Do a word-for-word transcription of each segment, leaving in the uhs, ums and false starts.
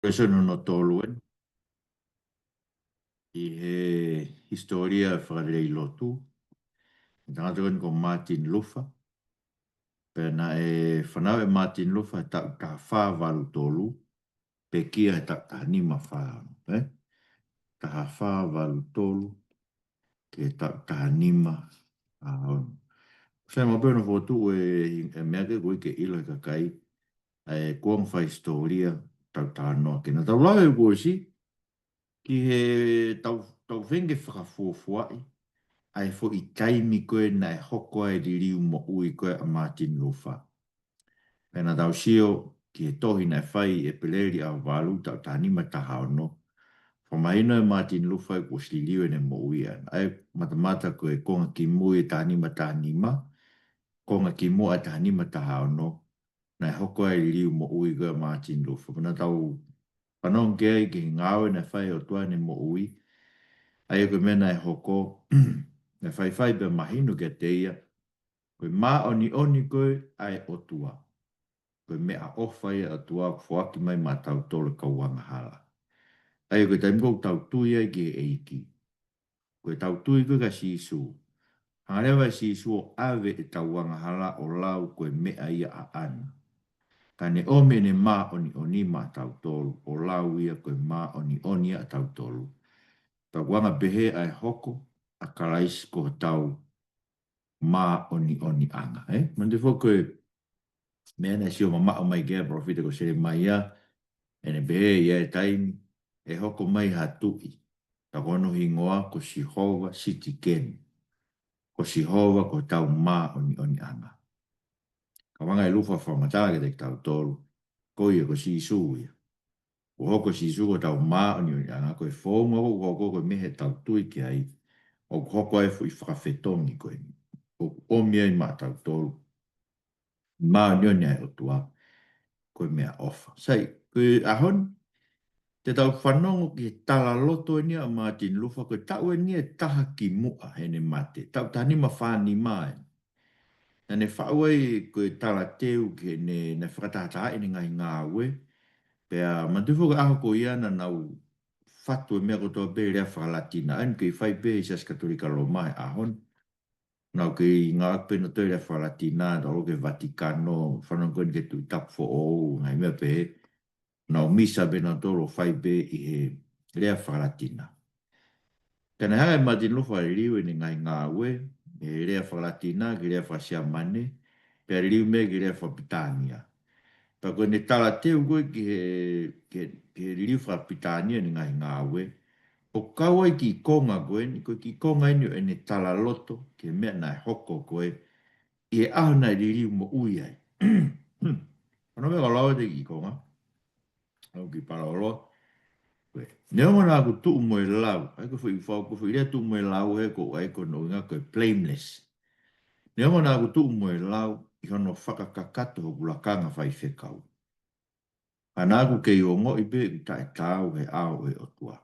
Lēsoni hono tolu eni ʻi he hisitōlia fakalelei lotu. Tangata ko eni ko Martin Luther. Pea naʻe fanauʻi ʻe Martin Luther he taʻu taha fā valu tolu, pekia he taʻu taha nima fā ono, ē? Taha fā valu tolu ki he taʻu taha nima fā ono. Sai maʻu pē hono fokotuʻu e, e meʻa ke ʻoku ʻikai ke ʻilo ʻe he kakai ʻa e kuonga faihisitōlia taʻu taha noa. Ke na tau lave kuo ʻosi, ki he tau, tau feinga ke fakafuofuaʻi ʻa e foʻi taimi ko ē naʻe hoko ai e liliu moʻui ko ē ʻa Martin Luther. Pea na tau sio ki he tohi naʻe fai ʻi ʻEpeleli ʻaho valu taʻu taha nima taha ono. Fakamahino ʻe Martin Luther kuo ʻosi liliu ʻene moʻui ʻana. ʻA e matamata ko e konga kimui ʻe taha nima taha nima, konga kimuʻa ʻe taha nima taha ono, naʻe hoko ai e liliu moʻui ko ē ʻa Martin Luther. Pea na tau fanongo ki ai ki he ngāue naʻe fai ʻe he ʻOtua ʻi heʻene moʻui. ʻA ia ko e meʻa naʻe hoko, naʻe faifai pea mahino kiate ia ko e māʻoniʻoni ko ē ʻa e ʻOtua. Ko e meʻaʻofa ia ʻa e ʻOtua ʻoku foaki mai maʻatautolu kau angahala. ʻA ia ko e taimi ko ē ʻoku tau tui ai ki he ʻEiki, ko ʻetau tui ko ē kia Sīsū. Hanga leva ʻe Sīsū ʻo ʻave ʻetau angahala ʻo lau ko e meʻa ia ʻaʻana. Ka ne ʻomi ʻene māʻoniʻoni maʻatautolu ʻo lau ia ko e māʻoniʻoni ia ʻatautolu. Pea ʻoku anga pehē ʻa e hoko ʻa Kalaisi ko hotau māʻoniʻoniʻanga, ē? Manatu foki ko e meʻa naʻe sio mamaʻo mai ki ai e palōfita ko Selemaia, ʻene pehē ʻi he taimi ʻe hoko mai ha tuʻi, pea ko hono hingoa ko Sihova Sitikeni, ko Sihova ko hotau māʻoniʻoniʻanga. Ka ʻoku anga ʻe Luther fakamatala kiate kitautolu, ko ia ko Sīsū ia. Kuo hoko ʻa Sīsū ko hotau māʻoniʻoniʻanga, ko e founga ʻoku hoko ko e meʻa ʻoku tau tui ki ai, ʻoku hoko ai e foʻi fakafetongi ko eni. ʻOku ʻomi ai maʻatautolu māʻoniʻoni ʻa e ʻOtua, ko e meʻaʻofa. Sai, ko e ʻaho ni, te tau fanongo ki he talaloto eni ʻa Martin Luther, ko e taʻu eni ʻe taha kimuʻa heʻene mate, taʻu taha nima fā nima eni. Naʻa ne faʻu ai ko e talateu ki heʻene, naʻe fakatahatahaʻi ʻene ngaahi ngāue. Pea manatu foki ko e ʻaho ko ia naʻa nau fatu e meʻa kotoa pē he lea faka-Latina. ʻA ia ʻoku kei fai pē ʻe he Siasi Katolika Loma he ʻaho ni. Nau kei ngāueʻaki pē nautolu e lea faka-Latina, tau ki he Vatikano, fanongo ko eni ki he Tuʻi Tapu Foʻou, ngaahi meʻa pehē. Nau misa pē nautolu ʻo fai pē ʻi he lea faka-Latina. Ka naʻe hanga ʻe Martin Luther ʻo liliu ʻene ngaahi ngāue, he lea faka-Latina ki he lea faka-Siamane, pea liliu mai ki he lea faka-Pilitānia. Pea ko ʻene talateu ko ē ki he, ki he, ki he liliu faka-Pilitānia ʻene ngaahi ngāue, ʻoku kau ai e kiʻi konga ko eni, ko e kiʻi konga eni ʻo ʻene talaloto ki he meʻa naʻe hoko ko ē ʻi he ʻaho naʻe liliu moʻui ai. Ko hono meʻa ko e lau atu e kiʻi konga. ʻOku kiʻi palaolo. Ko e, neongo naʻa ku tuʻu mo e lau. ʻA ia ko e foʻi fau, ko e foʻi lea tuʻu mo e lau ē ko, ʻa ia ko hono ʻuhinga ko e blameless. Neongo naʻa ku tuʻu mo e lau ʻi hono fakakakato hoku lakanga faifekau, ka naʻa ku kei ongoʻi pē ʻeku taʻetaau he ʻao ʻo e ʻOtua.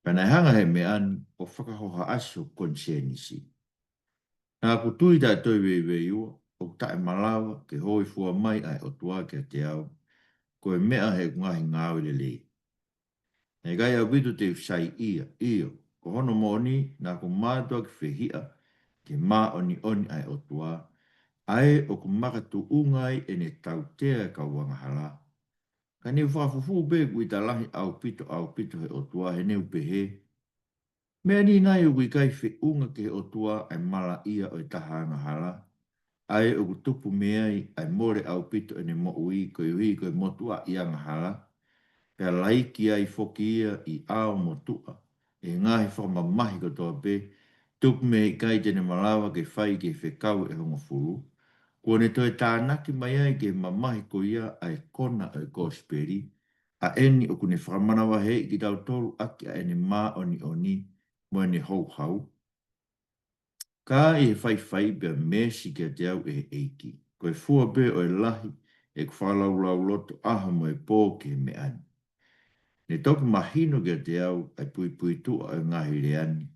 Pea naʻe hanga ʻe he meʻa ni ʻo fakahohaʻasi hoku konisēnisi. Naʻa ku tui taʻe toe veiveiua, ʻoku taʻemalava ke hōifua mai ʻa e ʻOtua kiate au, ko e meʻa heʻeku ngaahi ngāue lelei. Naʻe ʻikai ʻaupito te u saiʻia, ʻio, ko hono moʻoni, naʻa ku mātuʻaki fehiʻa ki he māʻoniʻoni ʻa e ʻOtua, ʻa ē ʻoku makatuʻunga ai ʻene tautea e kau angahala. Ka ne u fakafufū pē ʻeku ʻita lahi ʻaupito, ʻaupito he ʻOtua, he ne u pehē, meʻa ni nai ʻoku ʻikai feʻunga ki he ʻOtua ʻa e malaʻia ʻo e taha angahala, ʻa ē ʻoku tupu mei ai ʻa e mole ʻaupito ʻene moʻui koeʻuhi ko e motuʻaʻi angahala, pea laiki ai foki ia ʻi ʻao motuʻa ʻi he ngaahi fakamamahi kotoa pē, tupu mei he ʻikai te ne malava ke fai ki he fekau ʻe hongofulu, kuo ne toe tānaki mai ai ki he mamahi ko ia ʻa e kona ʻo e kosipeli, ʻa eni ʻoku ne fakamanavaheʻi kitautolu ʻaki ʻa ʻene māʻoniʻoni mo ʻene houhau. Ka ʻi he faifai pea meesi kiate au ʻe he ʻEiki, ko e fua pē ʻo e lahi ʻeku fakalaulauloto ʻaho mo e pō ki he meʻa ni. Ne toki mahino kiate au ʻa e puipuituʻa ʻo e ngaahi lea ni,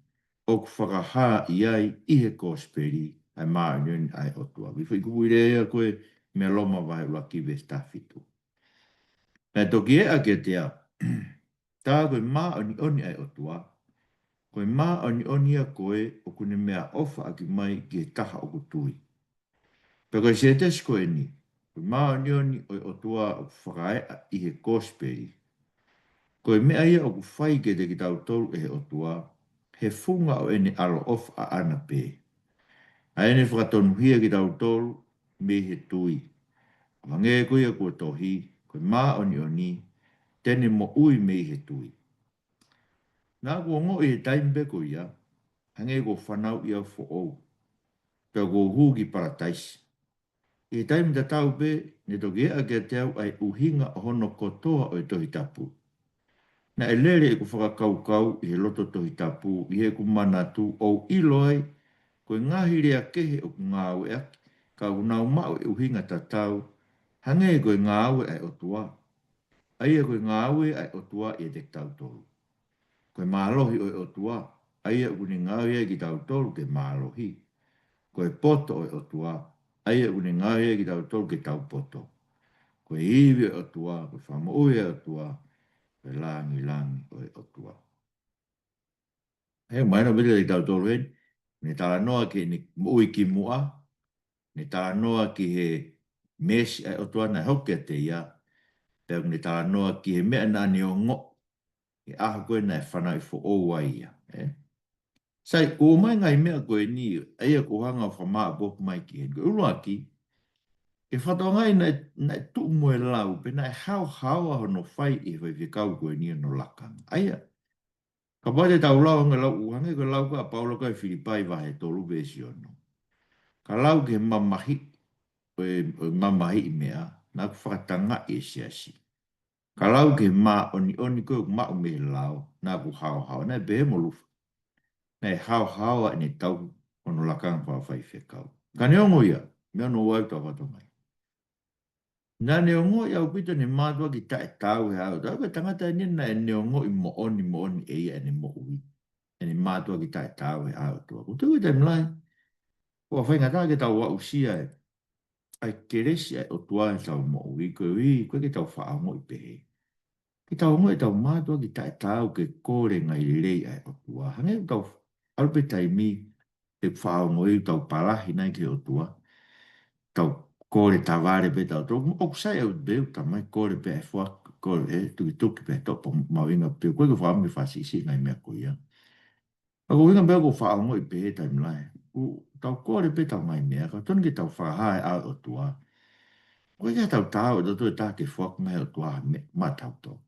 ʻoku fakahā ʻi ai ʻi he kosipeli ʻa e māʻoniʻoni ʻa e ʻOtua. Ko e foʻi kupu lea ia ko ē mei he Loma vahe ʻuluaki veesi taha fitu. Naʻe toki ʻea kiate au, Tā ko e māʻoniʻoni ʻa e ʻOtua, ko e māʻoniʻoni ia ko ē ʻoku ne meʻaʻofa ʻaki mai ki he taha ʻoku tui. Pea ko e sētesi ko eni, ko e māʻoniʻoni ʻo e ʻOtua ʻoku fakaeʻa ʻi he kosipeli, ko e meʻa ia ʻoku fai kiate kitautolu ʻe he ʻOtua, he funga ʻo ʻene ʻaloʻofa ʻaʻana pē, ʻa ʻene fakatonuhia kitautolu mei he tui. ʻO hangē ko ia kuo tohi, ko e māʻoniʻoni te ne moʻui mei he tui. Naʻa ku ongoʻi he taimi pē ko ia, hangē ko e fanauʻi au foʻou, pea kuo u hū ki Palataisi. ʻI he taimi tatau pē, ne toki ʻea kiate au ʻa e ʻuhinga ʻo hono kotoa ʻo e Tohi Tapu. Naʻe lele ʻeku fakakaukau ʻi he loto Tohi Tapu, ʻi heʻeku manatu ʻo u ʻilo ai, ko e ngaahi lea kehe ʻoku ngāueʻaki, ka ʻoku nau maʻu e ʻuhinga tatau, hangē ko e ngāue ʻa e ʻOtua. ʻA ia ko e ngāue ʻa e ʻOtua ʻiate kitautolu. Ko e mālohi ʻo e ʻOtua, ʻa ia ʻoku ne ngaohi ai kitautolu ke mālohi. Ko e poto ʻo e ʻOtua, ʻa ia ʻoku ne ngaohi ai kitautolu ke tau poto. Ko e ivi ʻo e ʻOtua, ko e fakamoʻui ʻa e ʻOtua, ko e langilangi ʻo e ʻOtua. He mai no mele tautolu heni, ne talanoa ki heʻene moʻui kimuʻa, ne talanoa ki he meesi ʻa e ʻOtua naʻe hoko kiate ia, pea ne talanoa ki he meʻa naʻa ne ongoʻi he ʻaho ko ē naʻe fanauʻi foʻou ai ia, ē? Sai, ʻomai ngaahi meʻa ko eni, ʻa ia ʻoku ou hanga ʻo fakamāʻopoʻopo mai ki heni. Ko e ʻuluaki, ke fakatokangaʻi naʻe, naʻe tuʻu mo e lau, pe naʻe haohaoa hono fai ʻe he faifekau ko eni hono lakanga. ʻA ia, kapau te tau lau, hangē lau, hangē ko e lau ko ē ʻa Paula ko ē Filipai vahe tolu veesi ono. Ka lau ki he mamahiʻi, ʻo e, ʻo e mamahiʻi meʻa, naʻa ku fakatangaʻi e siasi. Ka lau ki he māʻoniʻoni ko ē ʻoku maʻu mei he lao, naʻa ku haohaoa, naʻe pehē mo Lufa. Naʻe haohaoa ʻene tauhi hono lakanga fakafaifekau. Ka neongo ia, meʻa hono ua ʻoku tau fakatokangaʻi. Naʻa ne ongoʻi ʻaupito ʻene mātuʻaki taʻetaau he ʻao ʻo e ʻOtua, ko e tangata eni naʻa ne ongoʻi moʻoni, moʻoni ʻe ia ʻene moʻui, ʻene mātuʻaki taʻetaau he ʻao ʻo e ʻOtua. Ko e tuʻu ʻi he taimi lahi, ʻoku faingataʻa ke tau aʻusia e ʻa e kelesi ʻa e ʻOtua ʻi heʻetau moʻui, koeʻuhi ko e ke tau fakaongoʻi pehē. Ke tau ongoʻi ʻetau mātuʻaki taʻetaau ke kole ngaahi lelei ʻa e ʻOtua. Hangē ʻoku tau ʻalu pē taimi ʻe fakaongoʻi ʻoku tau palahi nai ki he ʻOtua. Tau kole tavale pē tautolu. ʻOku sai ʻaupito, tamai kole pē ʻa e foaki, kole ʻe tukituki pē toʻo pē mahuʻinga pē. Ko e ke fakaongoʻi fakasiʻisiʻi ngaahi meʻa ko ia. Ka ko e ʻuhinga meʻa ʻoku fakaongoʻi pehē taimi lahi. ʻOku tau kole pē ʻetau ngaahi meʻa, ka tonu ke tau fakahā e ʻao ʻo e ʻOtua. Ko e ke tau taau ʻe tautolu ʻe taha ke foaki mai ʻe he ʻOtua ha meʻa maʻatautolu.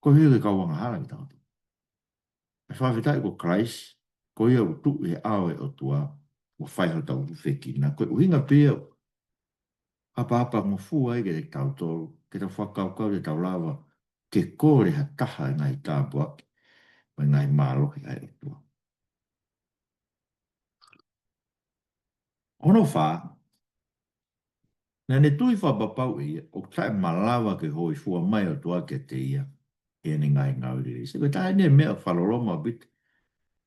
Koeʻuhi ko e kau angahala kitautolu. ʻE fakafetaʻi ko Kalaisi, ko ia ʻoku tuʻu he ʻao ʻo e ʻOtua, ʻo fai hotau ʻufiʻufi kina. Ko e ʻuhinga pē ia ʻoku ʻapaʻapangofua ai kiate kitautolu, ke tau fakakaukau te tau lava ke kole ha taha e ngaahi tāpuaki, mo e ngaahi mālohi ʻa e ʻOtua. Hono fā, naʻa ne tui fakapapau ʻe ia, ʻoku taʻemalava ke hōifua mai ʻa e ʻOtua kiate ia, ʻi heʻene ngaahi ngāue lelei. Sai, ko e taha eni e meʻa fakaloloma ʻaupito,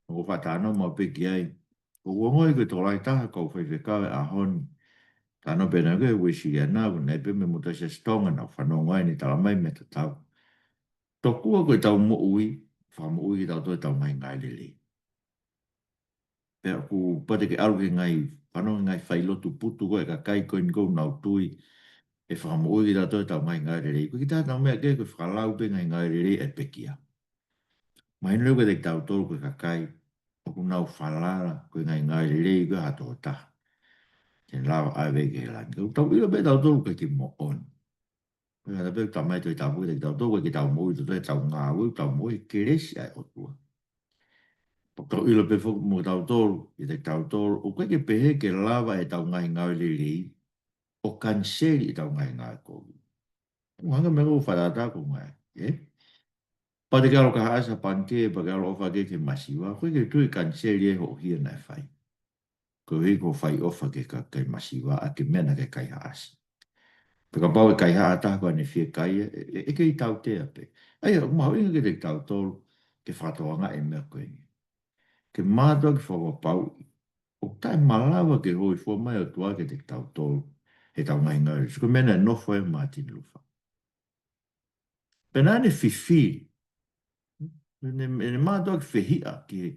ʻoku ou fakatalanoa maʻu pē ki ai. ʻOku ou ongoʻi ko e tokolahi taha kau faifekau he ʻaho ni. Talanoa pē naʻa ku ʻi he Uēsiliana, ʻoku nau pē mei he Metotisi Tonga, naʻa ku fanongo ai ʻene talamai meʻa tatau. Tokua ko ʻetau moʻui, fakamoʻui kitautolu ʻetau ngaahi ngāue lelei. Pea ʻoku pau te ke ʻalu ki he ngaahi, fanongo ki he ngaahi failotu putu ko ē ʻa e kakai ko eni ʻoku nau tui ʻe fakamoʻui kitautolu ʻetau ngaahi ngāue lelei. Ko e kiʻi taha ʻetau meʻa kehe ko e fakalau pē ngaahi ngāue lelei ʻa e pekia. Mahino leva kiate kitautolu ko e kakai ʻoku nau falala ko e ngaahi ngāue lelei ko ē ha tokotaha te ne lava ʻave ki he langi. ʻOku tau ʻilo pē tautolu ko e kiʻi moʻoni. Ko e hā pē ʻoku talamai ʻe he Tohi Tapu kiate kitautolu, ko e ke tau moʻui tautolu ʻetau ngāue, ʻoku tau moʻui he kelesi ʻa e ʻOtua. ʻOku tau ʻilo pē foki mo tautolu, kiate kitautolu, ʻoku ʻikai ke pehē ke lava ʻetau ngaahi ngāue lelei ʻo kaniseli ʻetau ngaahi ngāue kovi. ʻOku hangē meʻa ʻoku fakatātā ko e ngaahi, ē? Pea te ke ʻalu ki ha ʻaʻasi Sapani kehe, pea ke ʻalu ʻofa kehe ki he masiva, ʻoku ʻikai ke tui kaniseli ʻe hoʻo hia naʻe fai. Koeʻuhi ko e fai ʻofa ki he kakai masiva, ʻa e kiʻi meʻa naʻa ke kaihaʻasi. Pea kapau ʻe kaihaʻa ha taha ko ʻene fiekaia, ʻe, ʻe, ʻe kei tautea pē. ʻA ia, ʻoku mahuʻinga kiate kitautolu ke fakatokangaʻi e meʻa ko eni. Ke mātuʻaki fakapapauʻi, ʻoku taʻemalava ke hōifua mai ʻa e ʻOtua kiate kitautolu heʻetau ngaahi ngāue. Sai, ko e meʻa naʻe nofo ai ʻa Mātini Lufa. Pea naʻa ne fifili. Ne, ne mātuʻaki fehiʻa ki he,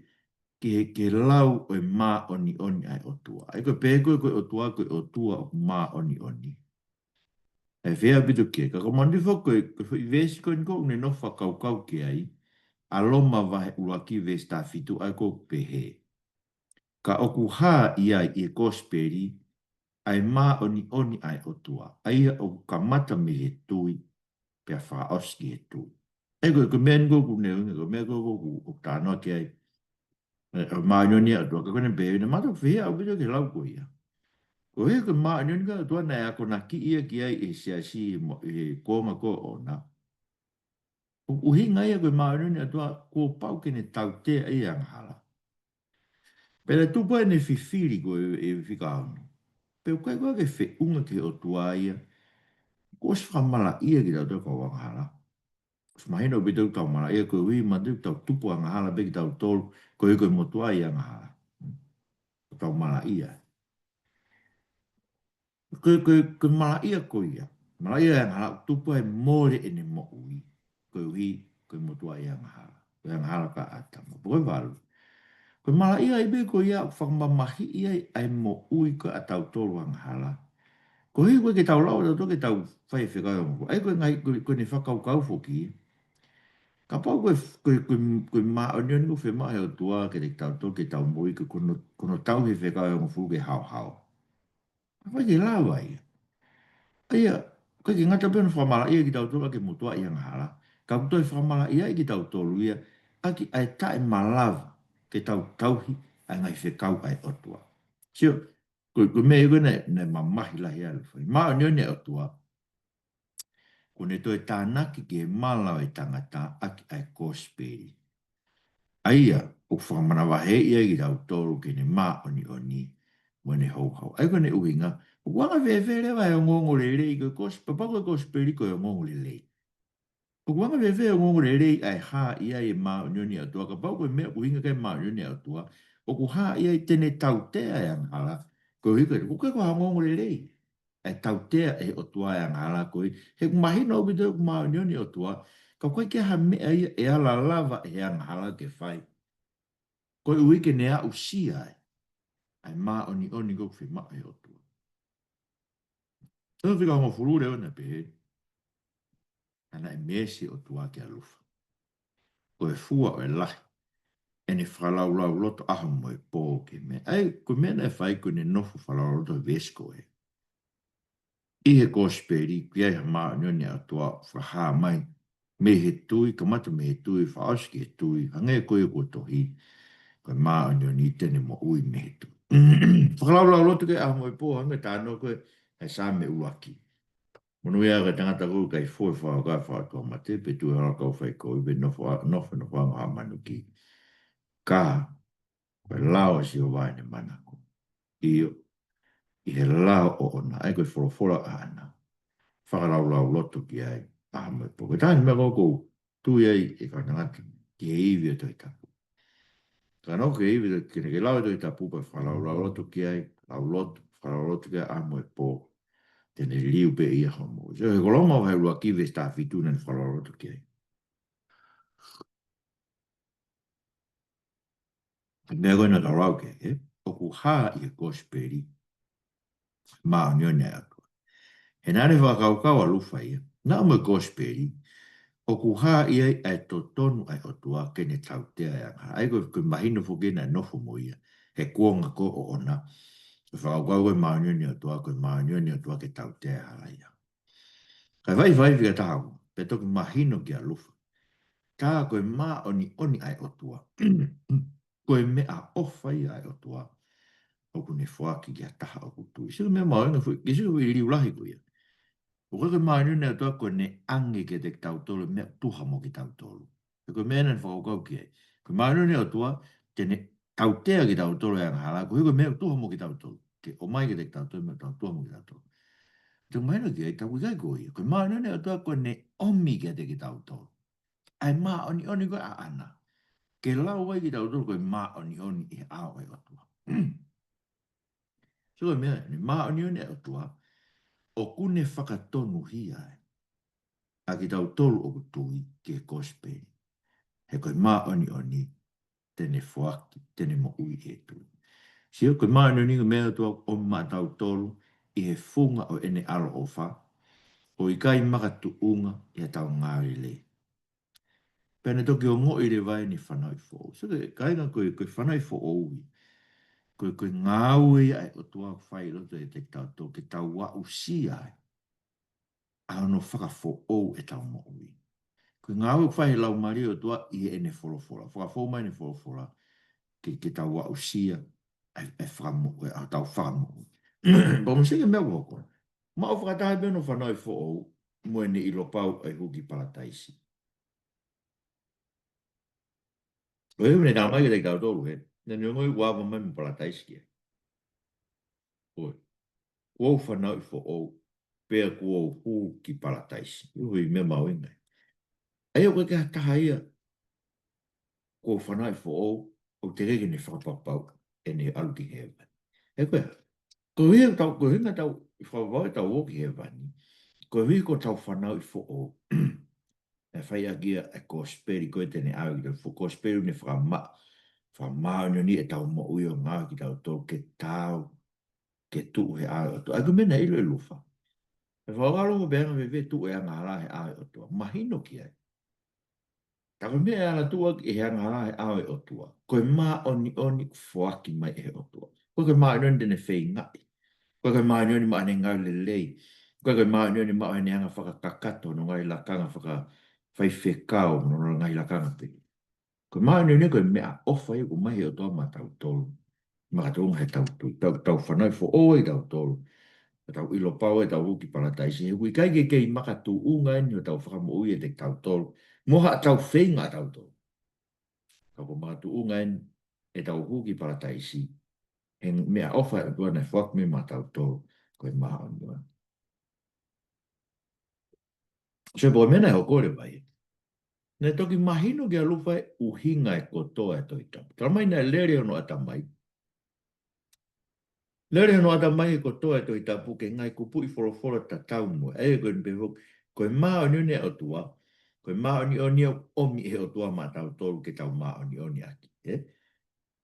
ki he, ki he lau ʻo e māʻoniʻoni ʻa e ʻOtua. ʻA ia ko e pehē ko e, ko e ʻOtua, ko e ʻOtua ʻoku māʻoniʻoni. ʻE fehiʻa ʻaupito ki ai. Ka ko e manifo ko e, ko e foʻi veesi ko eni ʻoku ne nofo fakakaukau ki ai, ʻa Loma vahe ʻuluaki veesi taha fitu, ʻa ia ʻoku pehē: Ka ʻoku hā ʻi ai ʻi he kosipeli ʻa e māʻoniʻoni ʻa e ʻOtua, ʻa ia ʻoku kamata mei he tui, pea fakaʻosi ki he tui. ʻE ko e, ko e meʻa eni ʻoku ne ʻuhinga, ko e meʻa ko ē ʻoku, ʻoku talanoa ki ai. ʻE, ʻa e māʻoniʻoni ʻa e ʻOtua, ka ko ʻene pehē, ne mātuʻaki fehiʻa ʻaupito ki he lau ko ia. Ko e, ko e māʻoniʻoni ko ē ʻa e ʻOtua naʻe akonakiʻi ia ki ai ʻe he siasi mo, ʻi he kuonga ko ē ʻoʻona. ʻO, ʻuhinga ia ko e māʻoniʻoni ʻa e ʻOtua kuo pau ke ne tautea ʻa e angahala. Pea tupu ai ʻene fifili ko e, ʻe fika ono. Pea ʻoku ʻikai ko ē ke feʻunga ki he ʻOtua ia kuo ʻosi fakamalaʻia kitautolu kau angahala. ʻOsi mahino ʻaupito ʻoku tau malaʻia koeʻuhi manatuʻi ʻoku tau tupu angahala pē kitautolu, koeʻuhi ko e motuʻa ʻa e angahala. ʻOku tau malaʻia. Ko e, ko e, ko e malaʻia ko ia. Malaʻia ʻa e angahala ʻoku tupu ai ʻa e mole ʻene moʻui. Koeʻuhi ko e motuʻa ʻa e angahala. Ko e angahala kia ʻĀtama. Pea ko e valu. Ko e malaʻia ai pē ko ia ʻoku fakamamahiʻi ai ʻa e moʻui ko ē ʻa tautolu angahala. Koeʻuhi ko e ke tau lava tautolu ke tau fai e fekau ʻo e ongofulu. ʻA ia ko e ngaahi, ko e, ko ʻene fakakaukau foki. Kapau ko e, ko e, ko e, ko e māʻoniʻoni ʻoku fiemaʻu ʻe he ʻOtua kiate kitautolu ke tau moʻui ko e, ko hono, ko hono tauhi e fekau ʻo e ongofulu ke haohaoa. ʻOku ʻikai ke lava ia. ʻA ia, ʻoku ʻikai ke ngata pē hono fakamalaʻia kitautolu ʻaki e motuʻa ʻa e angahala. Ka ʻoku toe fakamalaʻia ai kitautolu ia ʻaki ʻa e taʻemalava ke tau tauhi ʻa e ngaahi fekau ʻa e ʻOtua. Sio, ko, ko e meʻa ia ko ē naʻe, naʻe mamahi lahi ai ʻa Lufa. Māʻoniʻoni ʻa e ʻOtua. Kuo ne toe tānaki ki he mala ʻo e tangata ʻaki ʻa e kosipeli. ʻA ia, ʻoku fakamanavahē ia kiate kitautolu ki heʻene māʻoniʻoni mo ʻene houhau. ʻA ia ko ʻene ʻuhinga, ʻoku anga fēfē leva e ongoongolelei ko e kosipeli, kapau ko e kosipeli ko e ongoongolelei. ʻOku anga fēfē e ongoongolelei ʻa e hā ʻi ai e māʻoniʻoni ʻa e ʻOtua, kapau ko e meʻa ʻoku ʻuhinga ki ai e māʻoniʻoni ʻa e ʻOtua, ʻoku hā ʻi ai te ne tautea e angahala, koeʻuhi ko e, ʻoku ʻikai ko ha ongoongolelei ʻa e tautea ʻe he ʻOtua e angahala koeʻuhi he ʻoku mahino ʻaupito ʻoku māʻoniʻoni e ʻOtua, ka ʻoku ʻikai ke ʻi ai ha meʻa ia ʻe ala lava ʻe he angahala ke fai. Koeʻuhi ke ne aʻusia ai ʻa e māʻoniʻoni ko ē ʻoku fiemaʻu ʻe he ʻOtua. Ko e fika hongofulu leva naʻe pehē, naʻe meesi e ʻOtua kia Lufa. Ko e fua ʻo e lahi ʻene fakalaulauloto ʻaho mo e pō ki he meʻa. ʻA ia, ko e meʻa naʻe fai ko ʻene nofo fakalaulauloto he veesi ko ē. ʻI he kosipeli, ʻoku ʻi ai ha māʻoniʻoni ʻa e ʻOtua ʻoku fakahā mai mei he tui, kamata mei he tui, fakaʻosi ki he tui, hangē ko ia kuo tohi, ko e māʻoniʻoni te ne moʻui mei he tui. Fakalaulauloto ki he ʻaho mo e pō, hangē ko e talanoa ko ē ʻa e Saame ʻuluaki. Monūʻia ko e tangata ʻoku ʻikai fua e fakaʻauha ʻa e fakaʻatuʻa mate, pe tuʻu he hala ʻo e kau faikovi, pe nofo, nofo, nofo ʻi ha manuki. Ka, ko e lao ʻa Sihova ʻene manako. ʻIo, ʻi he lao ʻoʻona, ʻa ia ko e folofola ʻaʻana. Fakalaulauloto ki ai, ʻaho mo e pō. Ko e taha e meʻa ʻoku ou tui ai ʻe kau tangata ki he ivi ʻo e Tohi Tapu. Ka nofo ki he ivi ʻo e Tohi Tapu, ke ne ke lau e Tohi Tapu pea fakalaulauloto ki ai, lauloto, fakalaulauloto ki ai, ʻaho mo e pō. Te ne liliu pē ia hoʻo moʻui. So, he ko Loma vahe ʻuluaki veesi taha fitu naʻa ne fakalaulauloto ki ai. Ko e meʻa ko ē naʻa tau lau ki ai, ē? ʻOku hā ʻi he kosipeli māʻoniʻoni ʻa e ʻOtua. He naʻa ne fakakaukau ʻa Lufa ia, naʻa mo e kosipeli, ʻoku hā ʻi ai ʻa e totonu ʻa e ʻOtua ke ne tautea e angahala. ʻA ia ko e, ko e mahino foki naʻe nofo mo ia he kuonga ko ē ʻoʻona. Ko e fakakaukau ko e māʻoniʻoni ʻa e ʻOtua, ko e māʻoniʻoni ʻa e ʻOtua ke tautea e angahala ia. Kae vaivai fika taha ua, pea toki mahino kia Lufa. Tā ko e māʻoniʻoni ʻa e ʻOtua. Ko e meʻaʻofa ia ʻa e ʻOtua ʻoku ne foaki ki ha taha ʻoku tui. Sio ki he meʻa mahuʻinga foʻi, ki he sio ki he liliu lahi ko ia. ʻOku ʻikai ko e māʻoniʻoni ʻa e ʻOtua ko ʻene ʻoange kiate kitautolu e meʻa ʻoku tuha mo kitautolu. He ko e meʻa naʻa ne fakakaukau ki ai. Ko e māʻoniʻoni ʻa e ʻOtua, te ne tautea kitautolu e angahala, koeʻuhi ko e meʻa ʻoku tuha mo kitautolu. Ke ʻomai kiate kitautolu e meʻa ʻoku tuha mo kitautolu. Te u mahino ki ai, ka ʻoku ʻikai ko ia. Ko e māʻoniʻoni ʻa e ʻOtua ko ʻene ʻomi kiate kitautolu ʻa e māʻoniʻoni ko ē ʻaʻana. Ke lau ai kitautolu ko e māʻoniʻoni ʻi he ʻao ʻo e ʻOtua. So ko e meʻa, ʻene māʻoniʻoni ʻa e ʻOtua, ʻoku ne fakatonuhia ai. ʻa kitautolu ʻoku tui ki he kosipeli. He ko e māʻoniʻoni te ne foaki, te ne moʻui ʻi he tui. Sio, ko e māʻoniʻoni ko e meʻa ʻa e ʻOtua ʻoku ʻomi maʻatautolu ʻi he funga ʻo ʻene ʻaloʻofa, ʻo ʻikai makatuʻunga ʻi heʻetau ngāue lelei. Pea ne toki ongoʻi leva ʻene fanauʻi foʻou. So, ko e kāinga, ko e, ko e fanauʻi foʻou ia. Ko e, ko e ngāue ia ʻa e ʻOtua ʻoku fai ʻi loto ʻiate kitautolu ke tau aʻusia ai ʻa hono fakafoʻou ʻetau moʻui. Ko e ngāue ʻoku fai he Laumālie ʻo e ʻOtua ʻi heʻene folofola. Fakafou mai ʻene folofola ke, ke tau aʻusia ʻa e, ʻa e fakamoʻui, ʻa hotau fakamoʻui. Pea mou sio ki he meʻa ʻoku hoko. Maʻu fakataha pē hono fanauʻi foʻou mo ʻene ʻilo pau ʻa e hū ki Palataisi. ʻOi, ne talamai kiate kitautolu, he naʻa ne ongoʻi ʻoku ava mai mo Palataisi ki ai. ʻOi, kuo u fanauʻi foʻou, pea kuo u hū ki Palataisi. ʻOi, meʻa mahuʻinga ia. ʻA ia ʻoku ʻikai ke ha taha ia kuo fanauʻi foʻou ʻoku teʻeki ke ne fakapapauʻi ʻene ʻalu ki hēvani. He ko e hā? Ko e ʻuhinga ʻetau, ko e ʻuhinga ʻetau fakapapau ʻetau ō ki hēvani, ko e ʻuhinga ko ʻetau fanauʻi foʻou. ʻE fai ʻaki ia ʻa e kosipeli ko ē te ne ʻave kitautolu, fo-, kosipeli ʻoku ne fakama-, fakamāʻoniʻoniʻi ʻetau moʻui ʻo ngāue kitautolu ke tau, ke tuʻu he ʻao ʻo e ʻOtua. ʻA ia ko e meʻa naʻe ʻilo ʻe Lufa. ʻE fakakaukau Lufa pe ʻe anga fēfē tuʻu e angahala he ʻao ʻo e ʻOtua. Mahino ki ai. Tā ko e meʻa ʻe ala tuʻu ʻaki ʻe he angahala he ʻao ʻo e ʻOtua, ko e māʻoniʻoni foaki mai ʻe he ʻOtua. ʻOku ʻikai ko e māʻoniʻoni te ne feingaʻi. ʻOku ʻikai ko e māʻoniʻoni maʻa ʻene ngāue lelei. ʻOku ʻikai ko e māʻoniʻoni maʻa ʻene anga fakakakato hono ngaahi lakanga fakafaifekau, hono ngaahi lakanga pē. Ko e māʻoniʻoni ko e meʻaʻofa ia ʻoku ʻomai he ʻOtua maʻatautolu. Makatuʻunga heʻetau tui, tau, tau fanauʻi foʻou ai kitautolu. Tau ʻilo pau ʻetau hū ki Palataisi. He ʻoku ʻikai ke kei makatuʻunga eni hotau fakamoʻui ʻiate kitautolu mo haʻatau feinga ʻatautolu. Ka ʻoku makatuʻunga eni ʻetau hū ki Palataisi he meʻaʻofa ʻa e ʻOtua naʻe foaki mai maʻatautolu, ko e māʻoniʻoni. So, pea ko e meʻa naʻe hoko leva ia, naʻe toki mahino kia Lufa e ʻuhinga ʻo e kotoa ʻo e Tohi Tapu. Talamai naʻe lele hono ʻatamai. Lele hono ʻatamai he kotoa ʻo e Tohi Tapu ki he ngaahi kupuʻi folofola tatau mo ia. ʻA ia ko eni pē foki, ko e māʻoniʻoni ʻa e ʻOtua, ko e māʻoniʻoni ʻoku ʻomi ʻe he ʻOtua maʻatautolu ke tau māʻoniʻoni ʻaki, ē?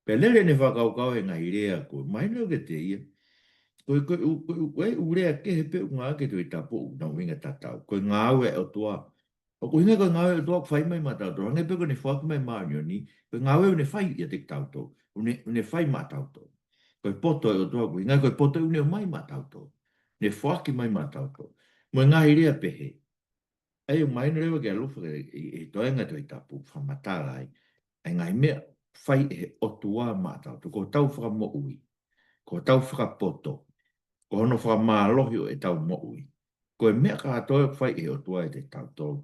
Pea lele ʻene fakakaukau he ngaahi lea ko ē, mahino kiate ia. Ko e, ko e ʻū, ko e ʻū, ko e ʻū lea kehe pē ʻoku ngāueʻaki he Tohi Tapu ʻoku nau ʻuhinga tatau. Ko e ngāue ʻa e ʻOtua. ʻOku ʻuhinga ko e ngāue ʻa e ʻOtua ʻoku fai mai maʻatautolu. Hangē pē ko ʻene foaki mai māʻoniʻoni, ko e ngāue ʻoku ne fai ʻiate kitautolu. ʻOku ne, ʻoku ne fai maʻatautolu. Ko e poto ʻa e ʻOtua ʻoku ʻuhinga ko e poto ʻoku ne ʻomai maʻatautolu. Ne foaki mai maʻatautolu. Mo e ngaahi lea pehē. ʻA ia ʻoku mahino leva kia Lufa ʻi, ʻi, ʻi he toenga ʻo e Tohi Tapu fakamatala ai ʻa e ngaahi meʻa fai ʻe he ʻOtua maʻatautolu. Ko hotau fakamoʻui, ko hotau fakapoto, ko hono fakamālohi ʻo ʻetau moʻui. Ko e meʻa kātoa ʻoku fai ʻe he ʻOtua ʻiate kitautolu,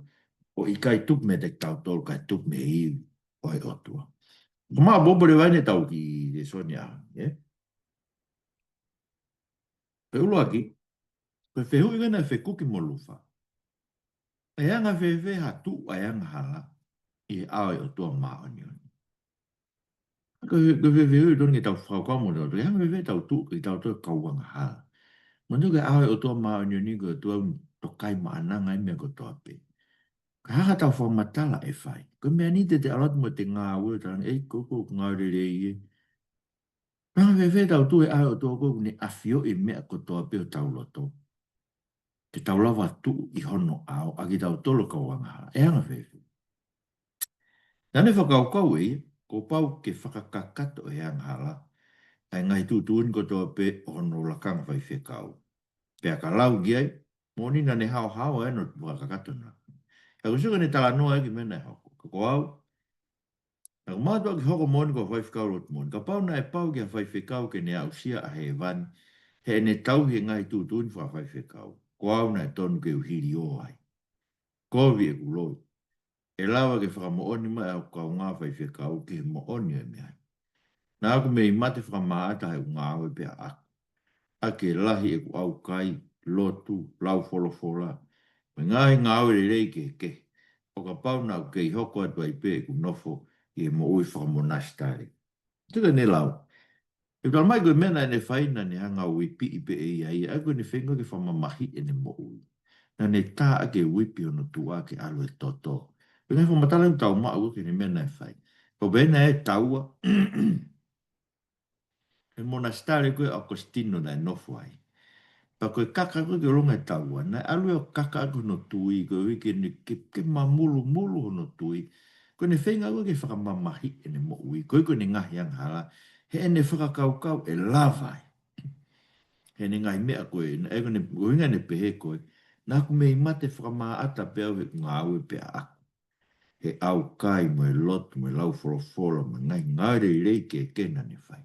ʻoku ʻikai tupu meiate kitautolu, kae tupu mei he ivi ʻo e ʻOtua. Ko e maʻu pōpole vai ne tau ki he lēsoni ʻaho ni, ē? Pea ʻuluaki, ko e fehuʻi ko ē naʻe fekuki mo Lufa. ʻE anga fēfē ha tuʻu ʻa e angahala ʻi he ʻao ʻo e ʻOtua māʻoniʻoni? Ko e, ko e fehuʻi totonu ke tau fakakaukau mo tautolu. ʻE anga fēfē ʻetau tuʻu, ʻetau tuʻu kau angahala? Manatuʻi ko e ʻao ʻo e ʻOtua māʻoniʻoni ko e ʻOtua ʻoku ne tokai maʻananga ʻa e meʻa kotoa pē. Ka hā haʻatau fakamatala ʻe fai? Ko e meʻa ni te te ʻalu atu mo ʻete ngāue ʻo talaange, ʻei, ko, ko, ko e ngāue lelei ē. Anga fēfē ʻetau tuʻu he ʻao ʻo e ʻOtua ko ē ʻoku ne ʻafioʻi e meʻa kotoa pē ʻo hotau loto, ke tau lava tuʻu ʻi hono ʻao, ʻa kitautolu kau angahala? ʻE anga fēfē? Naʻa ne fakakaukau ʻe ia, kuo pau ke fakakakato ʻe he angahala ʻa e ngaahi tuʻutuʻuni kotoa pē ʻo hono lakanga faifekau. Pea ka lau ki ai, moʻoni naʻa ne haohaoa ʻa hono fakakakato na. He ʻoku sio ki heʻene talanoa ʻa e kiʻi meʻa naʻe hoko. Ka ko au, naʻa ku mātuʻaki hoko moʻoni ko ha faifekau lotu moʻoni. Kapau naʻe pau ki ha faifekau ke ne aʻusia ʻa hēvani heʻene tauhi e ngaahi tuʻutuʻuni fakafaifekau, ko au naʻe tonu ke u hiliō ai. Kovi ʻeku loi. ʻE lava ke fakamoʻoni mai ʻa hoku kaungā faifekau ki he moʻoni ʻo e meʻa ni. Naʻa ku mei mate fakamāʻata he ʻū ngāue pē ʻaʻaku, ʻa e lahi ʻeku ʻaukai, lotu, lau folofola, mo e ngaahi ngāue lelei kehekehe, ʻo kapau naʻa ku kei hoko atu ai pē ʻeku nofo ʻi he moʻui fakamonasitali. Tuku ʻene lau. ʻE talamai ko e meʻa naʻa ne fai naʻa ne hanga ʻo uipiʻi pē ʻe ia ia, ʻa ia ko ʻene feinga ke fakamamahiʻi ʻene moʻui. Naʻa ne tā ʻaki e uipi hono tuʻa ke ʻalu e toto. Pea ngaahi fakamatala ʻoku tau maʻu ʻoku ʻi ai e meʻa naʻe fai. Ko e pehē naʻe taua e monasitale ko ē ʻa ʻAokositino naʻe nofo ai. Pea ko e kaka ko ē ki ʻolunga e taua, naʻe ʻalu ia ʻo kaka ʻaki hono tui, koeʻuhi ke ne, ke, ke mamulumulu hono tui. Ko ʻene feinga ko ē ke fakamamahiʻi ʻene moʻui, koeʻuhi ko ʻene ngaahi angahala, heʻene fakakaukau ʻe lava ai. Heʻene ngaahi meʻa ko ē, naʻe ko ʻene, ko e ʻuhinga ʻene pehē ko ē, naʻa ku mei mate fakamaʻata pē au he ngāue pē ʻaʻaku. He ʻaukai mo e lotu, mo e lau folofola, mo e ngaahi ngāue lelei kehekehe naʻa ne fai.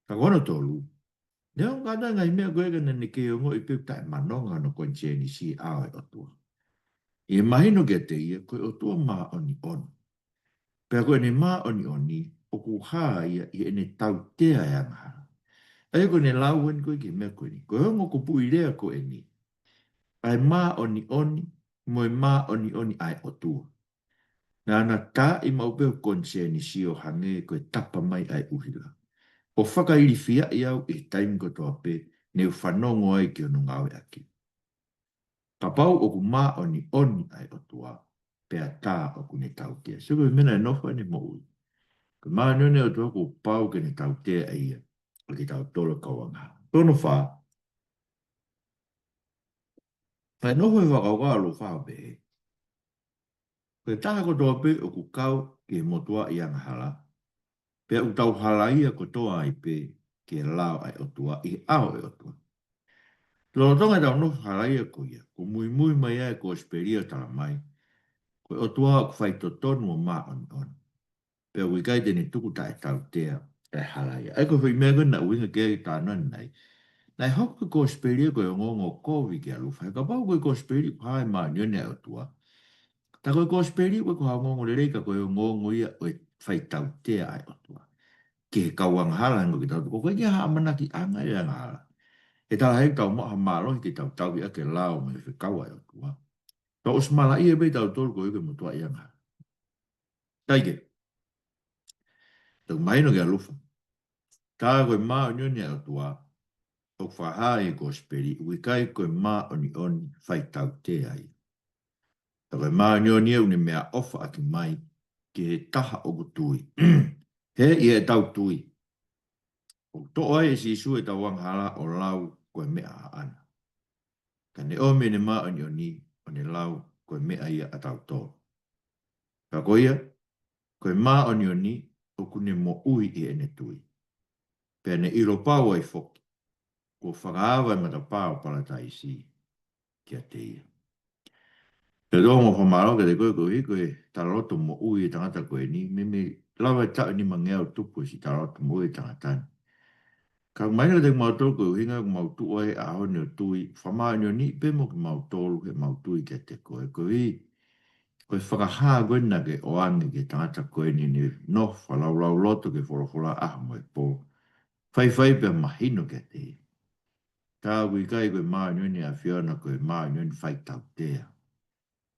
Ka ko hono tolu, neongo kātoa e ngaahi meʻa ko ē ka naʻa ne kei ongoʻi pē ʻoku taʻemanonga hono konisēnisi ʻi he ʻao ʻo e ʻOtua, ʻi he mahino kiate ia ko e ʻOtua māʻoniʻoni. Pea ko ʻene māʻoniʻoni, ʻoku hā ia ʻi heʻene tautea e angahala. ʻA ia ko ʻene lau eni ko ē ki he meʻa ko eni. Ko e ongo kupuʻi lea ko eni ʻa e māʻoniʻoni, mo e māʻoniʻoni ʻa e ʻOtua. Naʻa na taaʻi maʻu pē hoku konisēnisi ʻo hangē ko e tapa mai ʻa e ʻuhila, ʻo fakailifiaʻi au ʻi he taimi kotoa pē ne u fanongo ai ki hono ngāueʻaki. Kapau ʻoku māʻoniʻoni ʻa e ʻOtua, pea tā ʻoku ne tautea. Sio ko e meʻa naʻe nofo ai ʻene moʻui. Ko e māʻoniʻoni ʻa e ʻOtua kuo pau ke ne tautea ʻe ia ʻa kitautolu kau angahala. Ko hono fā, naʻe nofo e fakakaukau ʻa Lufa ʻo pehē, ko e taha kotoa pē ʻoku kau ki he motuʻaʻi angahala, pea ʻoku tau halaia kotoa ai pē ki he lao ʻa e ʻOtua ʻi he ʻao ʻo e ʻOtua. Lolotonga ʻetau nofo halaia ko ia, kuo muimui mai ai e kosipeli ʻo tala mai, ko e ʻOtua ʻoku faitotonu mo māʻoniʻoni. Pea ʻoku ʻikai te ne tuku taʻetautea e halaia. ʻA ia ko e foʻi meʻa ko ē naʻe ʻuhinga ki ai e talanoa ni. Naʻe hoko e kosipeli ia ko e ongoongo kovi kia Lufa. He kapau ko e kosipeli ʻoku hā e māʻoniʻoni ʻa e ʻOtua, tā ko e kosipeli ʻoku ʻikai ko ha ongoongo lelei ka ko e ongoongo ia ʻo e faitautea ʻa e ʻOtua ki he kau angahala hangē ko kitautolu. ʻOku ʻikai ke ʻi ai ha ʻamanakiʻanga ʻi he angahala. He talaʻehai ʻoku tau maʻu ha mālohi ke tau tauhi ʻaki e lao mo e fekau ʻa e ʻOtua. Tau ʻosi malaʻia pē kitautolu koeʻuhi ko e motuʻaʻi angahala. ʻIkai ke. Tau mahino kia Lufa, tā ko e māʻoniʻoni ʻa e ʻOtua ʻoku fakahā ʻi he kosipeli, ʻoku ʻikai ko e māʻoniʻoni faitautea ia. Tā ko e māʻoniʻoni ia ʻoku ne meʻaʻofa ʻaki mai ki he taha ʻoku tui. He ʻi heʻetau tui, ʻoku toʻo ai ʻe Sīsū ʻetau angahala ʻo lau ko e meʻa ʻaʻana. Ka ne ʻomi ʻene māʻoniʻoni ʻo ne lau ko e meʻa ia ʻatautolu. Ka ko ia, ko e māʻoniʻoni ʻoku ne moʻui ʻi heʻene tui. Pea ne ʻilo pau ai foki, kuo fakaava e matapā ʻo Palataisi kiate ia. Te u toʻo mo fakamālō kiate koe koeʻuhi ko e talaloto moʻui e tangata ko eni, meimei lava e taʻu ʻe nimangeau tupu e siʻi talaloto moʻui e tangata ni. Ka ʻoku mahino kiate kimautolu ko e ʻuhinga ʻoku mau tuʻu ai he ʻaho ni ʻo tui, fakamāʻoniʻoniʻi pē mo kimautolu heʻemau tui kiate koe. Koeʻuhi ko e fakahā ko ē naʻa ke ʻoange ki he tangata ko eni ne nofo fakalaulauloto ki he folofola ʻaho mo e pō. Faifai pea mahino kiate ia. Tā ʻoku ʻikai ko e māʻoniʻoni ʻa e ʻAfiona ko e māʻoniʻoni faitautea.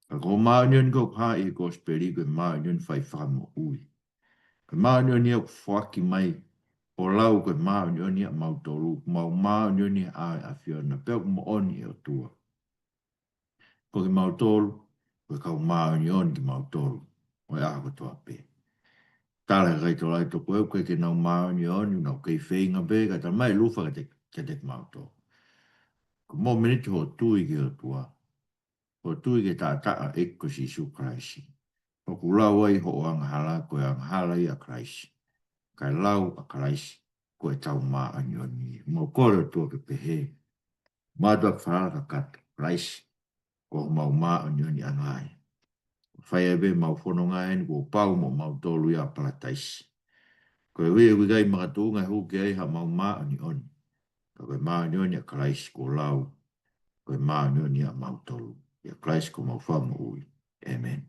Ka ko e māʻoniʻoni ʻoku hā ʻi he kosipeli ko e māʻoniʻoni faifakamoʻui. Ko e māʻoniʻoni ʻoku foaki mai ʻo lau ko e māʻoniʻoni ʻamautolu, ʻoku mau māʻoniʻoni he ʻao ʻo e ʻAfiona, pea ʻoku moʻoni e ʻOtua. Ko kimautolu, ko e kau māʻoniʻoni kimautolu ʻo e ʻaho kotoa pē. Tala he kakai Tolai Tokoueʻi ʻoku ʻikai ke nau māʻoniʻoni, nau kei feinga pē, ka tala mai ʻe Lufa kiate, kiate kimautolu, ko e mōmeniti hoʻo tui ki he ʻOtua, hoʻo tui ki he taʻataʻa ʻo e ʻEiki ko Sīsū Kalaisi, ʻoku lau ai hoʻo angahala ko e angahala ia ʻa Kalaisi, kae lau ʻa Kalaisi ko ʻetau māʻoniʻoni. Mau kole ʻOtua ke pehē, mātuʻaki falala kakato, Kalaisi ko homau māʻoniʻoniʻanga ia. Fai ai pē ʻemau fononga eni kuo pau mo kimautolu ia ʻa Palataisi. Koeʻuhi ʻoku ʻikai makatuʻunga e hū ki ai haʻamau māʻoniʻoni, ka ko e māʻoniʻoni ʻa Kalaisi kuo lau ko e māʻoniʻoni ia ʻamautolu. ʻIa Kalaisi ko homau Fakamoʻui. ʻĒmeni.